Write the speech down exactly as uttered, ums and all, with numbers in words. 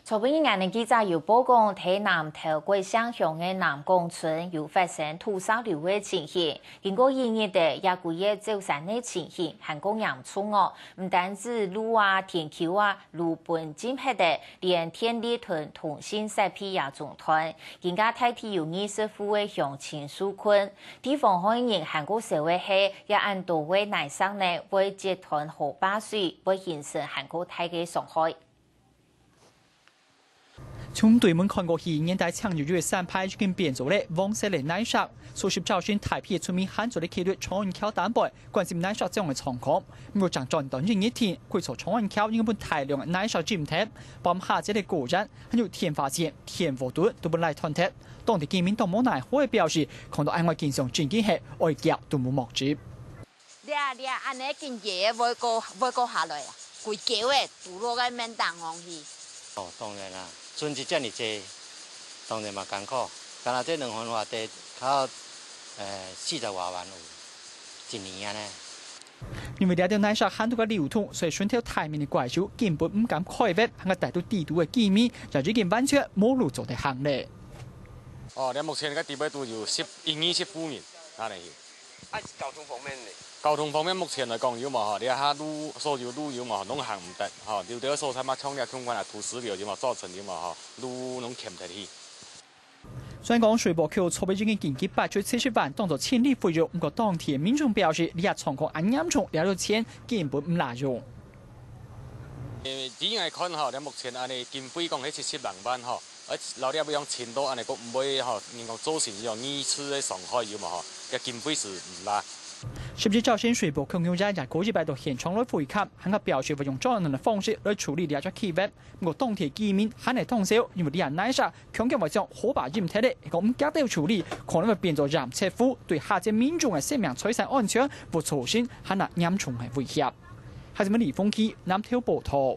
昨晡日𠊎等記者有報講，在南投國姓鄉个南港村有發生土石流个情形。經過一日个這幾日走山个情形，還過嚴重哦。毋單止路啊、田坵啊，路分浸忒个，連電力同通訊設備也中斷。今下大體有二十戶个鄉親受困。地方个人還過愁个係，這恁多个泥石呢，會截斷河壩水，會形成還過大个傷害。 從對門看過去，原底青油油个山排已經變做了黃色个泥石。數十朝晨大批个村民還做得企在長安橋頂背，關心泥石種个狀況。毋過正轉到一日天，規座長安橋已經分大量个泥石浸忒，包含下節个果園，還有電話線、電火墩都分泥斷忒。當地居民當無奈何个表示，看到恁樣个景象，真經係愛噭都無目汁。 這，這恁樣緊个會過，會過下來啊，歸橋个，堵落个面頂上去。哦，當然啦，存積遮爾濟，當然嘛艱苦。敢若這兩分外地，較，呃，四十外萬有一年按呢。因為這條泥石還在該流通，所以脣頭大面个怪樹根本毋敢開挖，還過大多地肚个居民也已經完全無路做得行了。哦，這目前个地位都有十一二十戶人，按呢去。 啊，交通方面呢？交通方面目前來講有無吼，這下路，所有路有無吼，攏行毋得吼，有兜所在嘛，像這共款啊，土石流有無造成有無吼，路攏崁忒去。雖然講水保局昨晡已經緊急撥出七十萬當做清理費用，毋過當地民眾表示，這狀況恁嚴重，這兜錢根本毋罅用。呃，以𠊎看吼，這目前按呢經費講係七十零萬吼， 而且老爹不用錢多，按呢講毋會吼，人講造成這種二次个傷害有無吼？這經費是毋罅。十一朝晨水保局人員也過一擺到現場來會勘，還過表示會用專人个方式來處理這隻企業。毋過當地居民還係當愁，因為這泥石強強會將河壩淹忒咧，係講毋遽兜處理，可能會變做鹽赤湖，對下節民眾个生命財產安全會造成還較嚴重个威脅。下節李峰基南投報導。